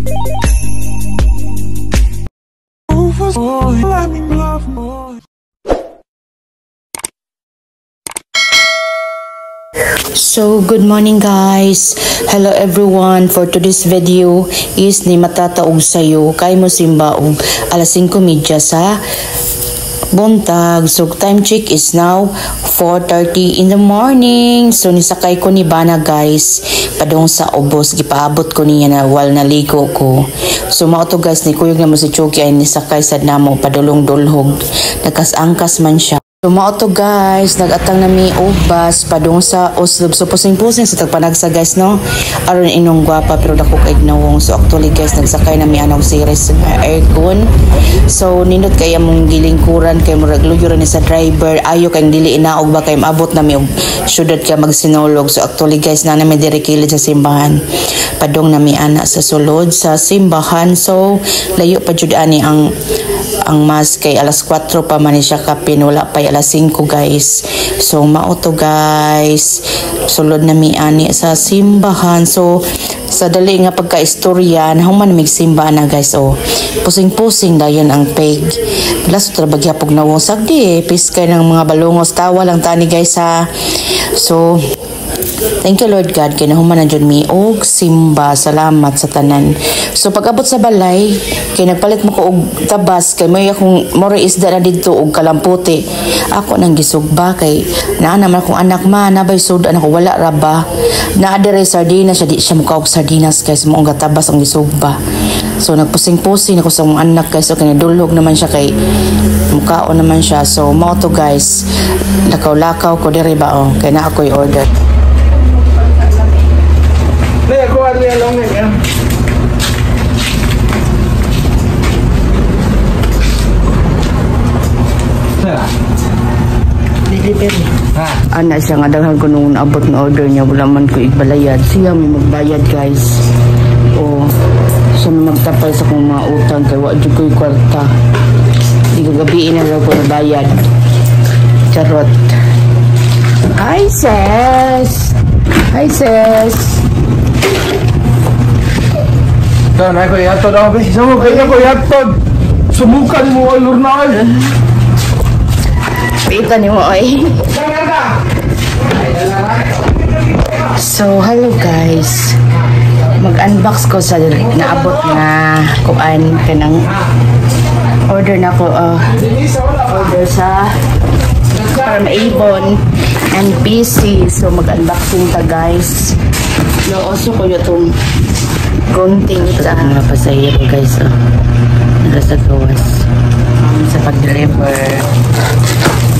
So, good morning, guys. Hello, everyone. For today's video is ni matataog sayo kay mo simba og alas 5:30 sa buntag. So, time check is now 4:30 in the morning. So, nisakay ko ni Bana, guys. Padong sa ubos. Gipaabot ko niya na while naligo ko. So, mao to, guys, ni kuyog na mo si Chucky ay nisakay sad namo padulong dulhog. Nagkas-angkas man siya. So, mao to, guys, nagatang nami og bus padung sa Oslob. So pusing-pusing sa tagpanagsa, guys, no. Aron inong gwapa pero dako kay nawong. So actually, guys, nagsakay nami anong series nga aircon. So nindot kay among gilingkuran kay murag luyo ra ni sa driver. Ayo kay dili inaog ba kay maabot nami og syudad ka magsinulog. So actually, guys, na nami diri kilid sa simbahan. Padung nami ana sa sulod sa simbahan. So layo pa jud ani ang mass kay alas 4 pa man ni siya kapin, wala pa alas 5, guys. So mao to, guys, sulod na mi ani sa simbahan. So sa dali nga pagkaistorya, nahuman mig simba na, guys. Oh, pusing-pusing dayon ang peg las tra bagyapog nawong sagdi eh piskay ng mga balungos. Tawa lang tani, guys, ha. So thank you, Lord God kay nahuman na jud mi og simba. Salamat sa tanan. So pag-abot sa balay kay nagpalit mo ko og tabas kay may akong more isda na didto og kalamputi. Ako nang gisugba kay naa naman akong anak ma nabay sudan ako wala ra ba. Naa dire sardinas siya, di siya mukaog sardinas, guys, mo ang tabas ang gisugba. So nagpusing-pusing ako sa akong anak, guys, so kinadulog naman siya kay mukaon naman siya. So mao to, guys, lakaw-lakaw ko diri ba oh kay naa ako'y order. Ne, ako ano yan lang eh. Delivery. Ha? Ana siya nga daghan ko nung naabot na order niya, wala man ko ibalayad. Siya may magbayad, guys. O siya may magtapay sa akong mga utang kay wa jud ko'y kwarta. Di kagabi na raw ko nabayad. Charot. Hi, sis! Hi, sis! Ito, na ko ihatod ako, be. Isa mo, kaya ko ihatod. Sumukan mo, ay, lurna, ay. Pita ni mo, ay. So, hello, guys. Mag-unbox ko sa naabot na kuan kanang order na ko, order sa from Avon and PC. So, mag-unboxing ta, guys. No, also ko yung itong gunting sa mga pasahero, guys. Oh. Nasa gawas sa pag-deliver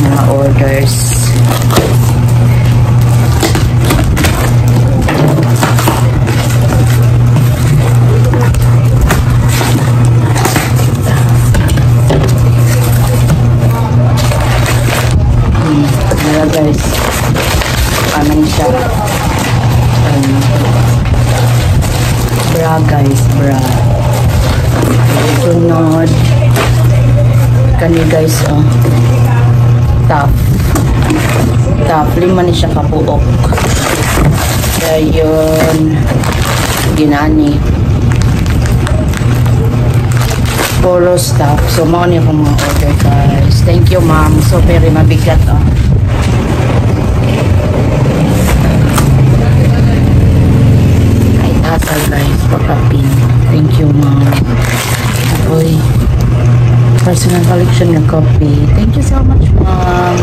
mga orders. Diba, guys? Ano siya? Bra, guys, bra. Sunod. Kani, guys, oh. Top. Top. 5 ni siya kabuok. Dayon. Ginani. Polo stuff. So, mao ni akong mga order, guys. Thank you, ma'am. So, very mabigat, oh. Ay, tasa, guys. Pakapin. Thank you, ma'am. Oy. Personal collection ng coffee. Thank you so much, ma'am.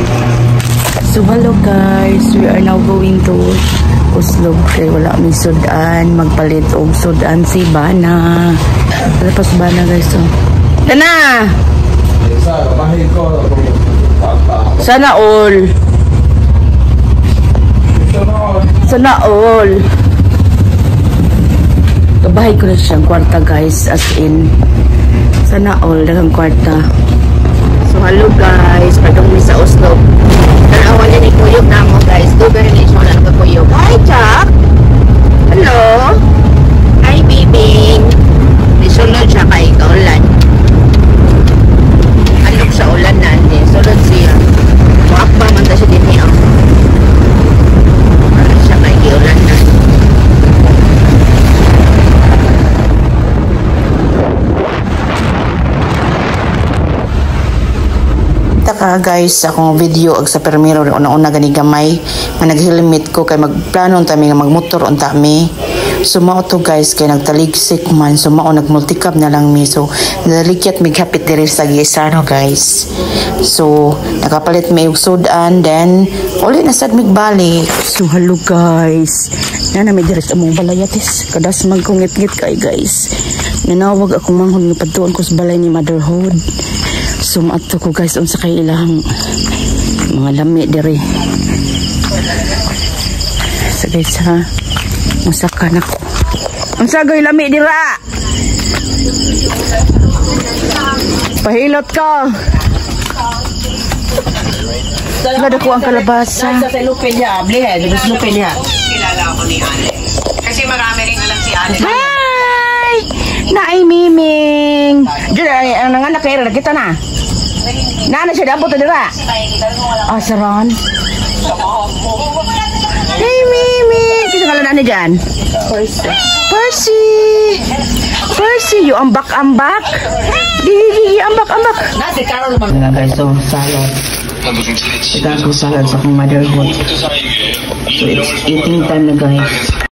So, hello, guys. We are now going to Oslob. Kay wala may sudan. Magpalit og sudan si Bana. Tapos Bana, guys. Oh. Dana! Isa, bahay ko. Sana all. Sana all. Kabahay ko na siyang kwarta, guys. As in. Sana all. Daghang kwarta. So, hello, guys. Padong mi sa Oslo. Tanawan din ni kuyog na mo, guys. Dugay ni siya wala nagkakuyog. Hi, Chuck! Hello! Hi, bibing! Isulod siya kay kaulan. Alok sa ulan na, hindi. Sulod siya. Muakbang man ta siya din niya. Ano siya kay giulan na. Tara guys, akong video ag sa permiro una-una gani gamay nga nag-helmet ko kay magplano unta mi nga magmotor unta mi. So mao to, guys, kay nagtaligsik man, so mao nagmulticab na lang mi. So nalikyat mig hapit diri sa Gaisano, guys. So nakapalit mi og sudan, then uli na sad mig balik. So hello guys. Nana mi diri sa among balayatis. Kadas mag kong ngit kay, guys. Nanawag akong manghod nga padtuon ko sa balay ni motherhood. So maadto ko, guys, unsa kay ilang mga lami diri. So guys ha. Musaka na ko. Unsa gay lami dira? Pahilot ka. Wala ko ang kalabasa. Sa lupin niya, blihe, di ba sa lupin niya? Kilala ako ni Ate. Kasi marami rin alam si Ate. Hi! Naay Miming! Diyan ay ang nanganak kay kita na. Nana siya dapat dira. Ah, saron. Hey Miming! Kisa ngalan ani dyan? Percy. Percy! Percy, you ambak ambak. Gigi gigi ambak ambak. Na si Carol man. Mga guys, so salad. Ito ang salad sa akong motherhood. So it's eating time na, guys.